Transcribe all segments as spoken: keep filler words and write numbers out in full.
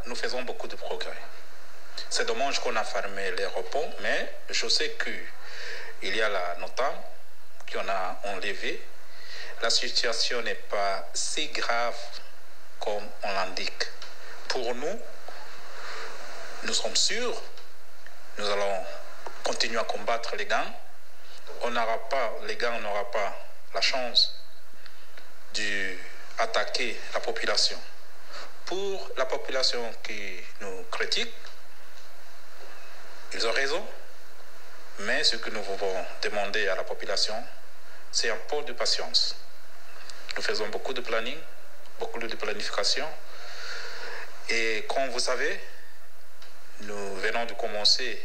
Nous faisons beaucoup de progrès. C'est dommage qu'on a fermé l'aéroport, mais je sais que il y a la Notre-Dame qu'on a enlevée. La situation n'est pas si grave comme on l'indique. Pour nous, nous sommes sûrs, nous allons continuer à combattre les gangs. On n'aura pas, les gangs n'auront pas la chance d'attaquer la population. Pour la population qui nous critique, ils ont raison, mais ce que nous pouvons demander à la population, c'est un peu de patience. Nous faisons beaucoup de planning, beaucoup de planification, et comme vous savez, nous venons de commencer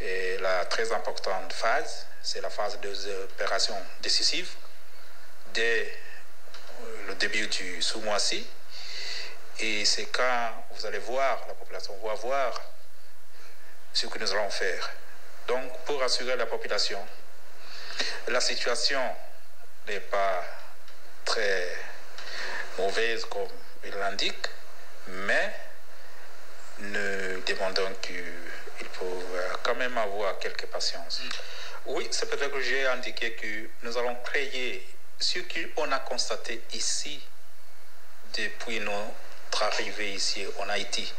eh, la très importante phase, c'est la phase des opérations décisives dès euh, le début du ce mois-ci. Et c'est quand vous allez voir, la population va voir ce que nous allons faire. Donc, pour rassurer la population, la situation n'est pas très mauvaise comme il l'indique, mais nous demandons qu'il peut euh, quand même avoir quelques patience. Oui, c'est peut-être que j'ai indiqué que nous allons créer ce qu'on a constaté ici depuis notre arrivée ici en Haïti.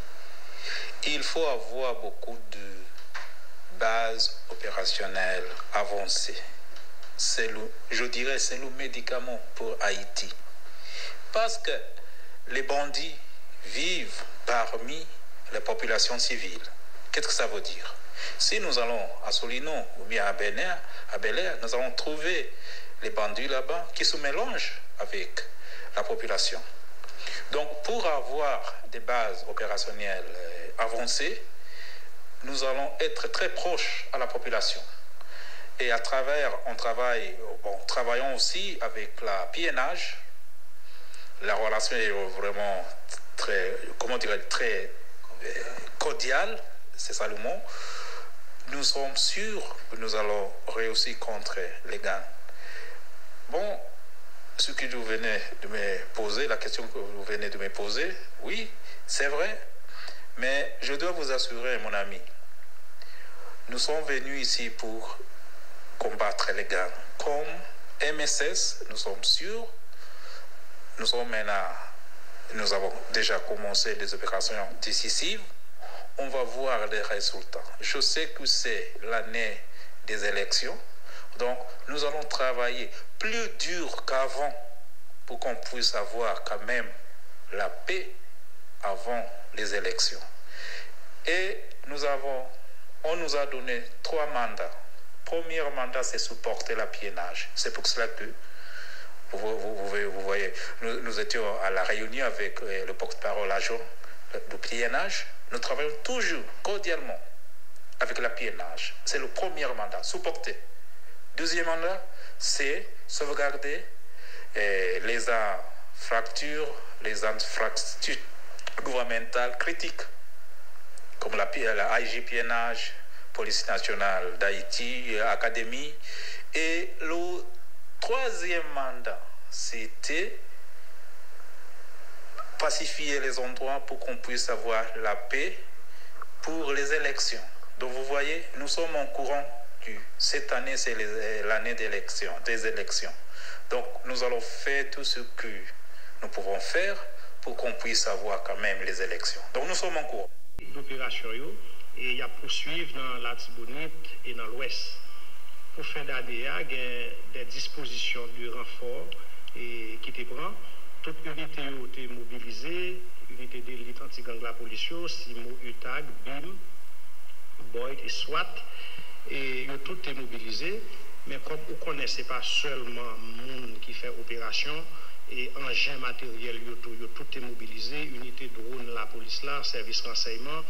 Il faut avoir beaucoup de bases opérationnelles avancées. C'est le, je dirais, c'est le médicament pour Haïti. Parce que les bandits vivent parmi les populations civiles. Qu'est-ce que ça veut dire? Si nous allons à Solino ou bien à Bel Air, à Bel Air, nous allons trouver les bandits là-bas qui se mélangent avec la population. Donc, pour avoir des bases opérationnelles euh, avancées, nous allons être très proches à la population. Et à travers, on travaille, bon, travaillons aussi avec la P N H. La relation est vraiment très, comment dirais très euh, cordiale, c'est ça le mot. Nous sommes sûrs que nous allons réussir contre les gangs. Bon, ce que vous venez de me poser, la question que vous venez de me poser, oui, c'est vrai. Mais je dois vous assurer, mon ami, nous sommes venus ici pour combattre les gangs. Comme M S S, nous sommes sûrs, nous sommes maintenant, nous avons déjà commencé des opérations décisives. On va voir les résultats. Je sais que c'est l'année des élections. Donc, nous allons travailler plus dur qu'avant pour qu'on puisse avoir quand même la paix avant les élections. Et nous avons, on nous a donné trois mandats. Premier mandat, c'est supporter la P N H. C'est pour cela que vous, vous, vous, vous voyez, nous, nous étions à la réunion avec euh, le porte-parole adjoint du P N H. Nous travaillons toujours cordialement avec la P N H. C'est le premier mandat, supporter. Deuxième mandat, c'est sauvegarder eh, les infrastructures, les infrastructures gouvernementales critiques, comme la, la I G P N H, Police nationale d'Haïti, euh, Académie. Et le troisième mandat, c'était pacifier les endroits pour qu'on puisse avoir la paix pour les élections. Donc vous voyez, nous sommes en courant que cette année, c'est les- l'année d'élection, des élections. Donc nous allons faire tout ce que nous pouvons faire pour qu'on puisse avoir quand même les élections. Donc nous sommes en courant. Doperasyon yo e y ap pouswiv nan Latibonit e nan Lwès. Pou fen dane a, gen de dispozisyon de ranfò e ki te pran. Tout inite yo te mobilize, inite delit anti-gang lapolis yo, CIMO, UTAG, BIM, BOID e SWAT, e yo tout te mobilize. Men kòm ou konnen, se pa sèlman moun ki fè operasyon, e anjen materyèl yo tou, yo tout te mobilize, inite dwòn lapolis la, sèvis ransèyman,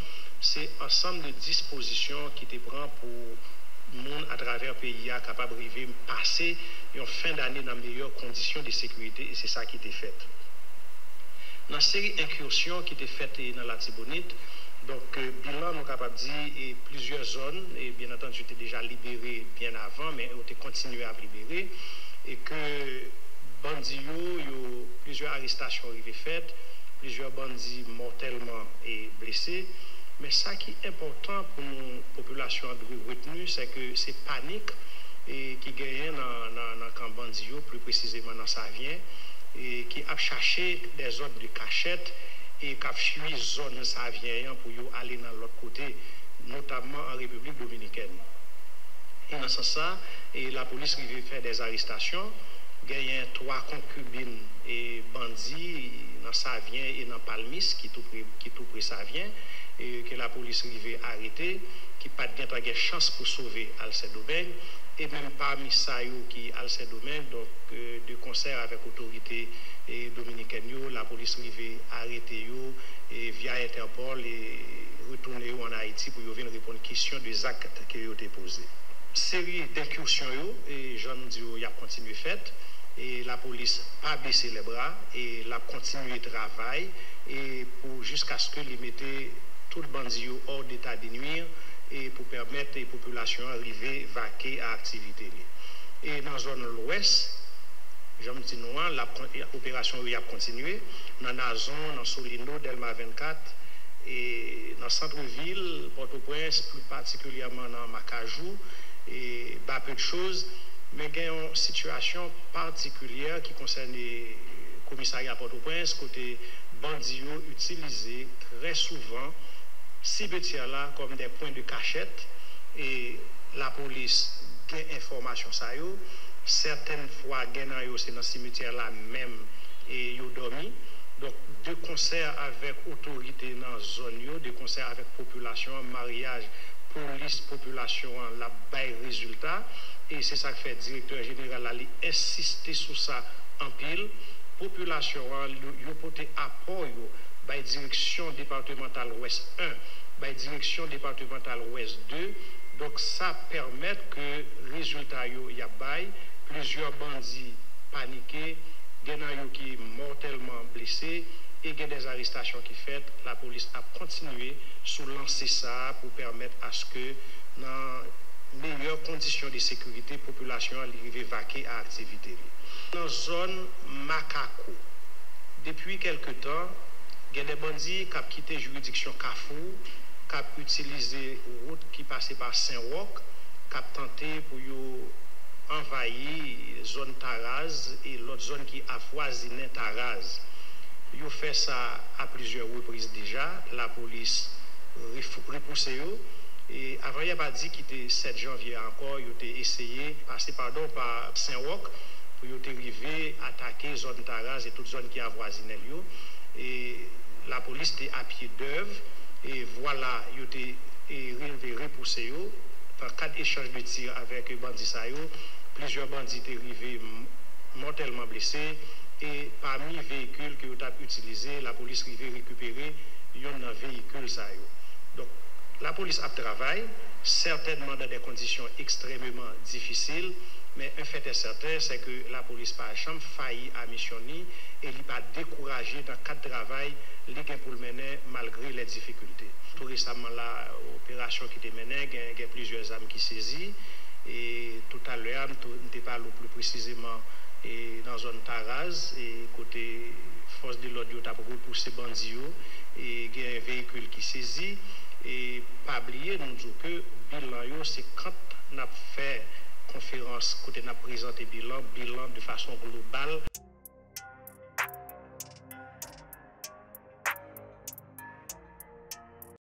se ansanm de dispozisyon ki te pran pou moun atravè peyi a kapab rive pase yon fen dane nan meyè kondisyon de sekirite, e se sa ki te fèt. Nan seri enkisyon ki te fèt nan Latibonit, donk, bilan nou kapab di, e plizyè zòn, e byen antandi, te deja libere byen avan, men yo te kontinye ap libere, e ke bandi yo, yo, plizyè arestasyon rive fèt, plizyè bandi mòtèlman e blese. Men sa ki enpòtan pou nou, popilasyon an dwe retni, se ke se panik e ki genyen nan, nan, nan kan bandi yo, pli presizeman nan Savyen, e ki ap chache dè zòn de kachèt e k ap fui zòn Savyen an pou yo ale nan lòt kote, notamman an Repiblik Dominikèn. E nan sans sa, e lapolis rive fè dè arestasyon. Genyen twa konkibin e bandi nan Savyen e nan Palmis ki tou pre, ki tou pre Savyen, e ke lapolis rive arete, ki pa t gentan gen chans pou sove al Sendomeng. E menm pami sa yo ki al Sendomeng, donk, e, de konsè avèk otorite, e, dominikèn yo, lapolis rive arete yo, e, via Interpol, e retounen yo ann Ayiti pou yo vin reponn kesyon de zak ke yo te poze. Seri denkisyon yo, e, jan m di w, y ap kontinye fèt, e lapolis pa bese lè bra, e l ap kontinye travay, e pou jiskaske li mete tout bandi yo hors d'état de nuire, e pou pèmèt, e, popilasyon an rive vake a aktivite li. E nan zòn lwès, jan m di nou an, l ap kon, operasyon yo y ap kontinye nan Nazon, nan Solino, Dèlma vennkat, e nan sant vil Pòtoprens, pli patikilyèman nan Makajou, e ba peu de choses, men gen yon sitiyasyon patikilyè ki konsène komisarya Pòtoprens, kote bandi yo itilize trè souvan simetyè la kòm dè pwen de kachèt, e lapolis gen enfòmasyon sa yo. Sètèn fwa, gen nan yo se nan simetyè la menm e yo dòmi. Donk, de konsè avèk otorite nan zòn yo, de konsè avèk popilasyon an, maryaj polis popilasyon an, l ap bay rezilta. E se sa k fè direktè jeneral la, li ensiste sou sa anpil. Popilasyon an, yo, yo pote apò yo bay direksyon depatmantal Wès en, bay direksyon depatmantal Wès de. Donk, sa pèmèt ke rezilta yo y ap bay, plizyè bandi panike, gen nan yo ki mòtèlman blese, e gen dè arestasyon ki fèt. Lapolis ap kontinye sou lanse sa a pou pèmèt aske nan meyè kondisyon de sekirite, popilasyon an li rive vake a aktivite li. Nan zòn Makako, depi kèlke tan, gen dè bandi k ap kite jiridiksyon Kafou, k ap itilize wout ki pase pa Sen Wòk, k ap tante pou yo anvayi zòn Taraz e lòt zòn ki avwazinen Taraz. Yo fè sa a plizyè repriz deja, lapolis ref-, repouse yo. E avanyè madi ki te sèt janvye a ankò, yo te eseye pase, padon, pa Sen Wòk pou yo te rive atake zòn Taraz e tout zòn ki avwazinen l yo. E lapolis te a pye dèv, e vwala, yo te, e, rive repouse yo. Nan kad echanj de tir avèk bandi sa yo, plizyè bandi te rive m-, mòtèlman blese, e pami veyikil ke yo t ap itilize, lapolis rive rekipere yonn nan veyikil sa yo. Donk, lapolis ap travay, sètènman dan dè kondisyon ekstrèmeman difisil, men un fait est certain, c'est que lapolis pa janm fayi a misyon ni e li pa dekouraje nan kad travay li gen pou l mennen malgre les difficultés. Tou resaman la, operasyon ki te mennen, gen, gen plizyè zam ki sezi. E toutalè a, m tou, m te pale w pli presizeman, e nan zòn Taraz, e kote fòs de lòd yo t ap repouse bandi yo, e gen veyikil ki sezi. E pa bliye, nou di w ke bilan yo, se kan n ap fè konferans kote n ap prezante bilan, bilan de fason global.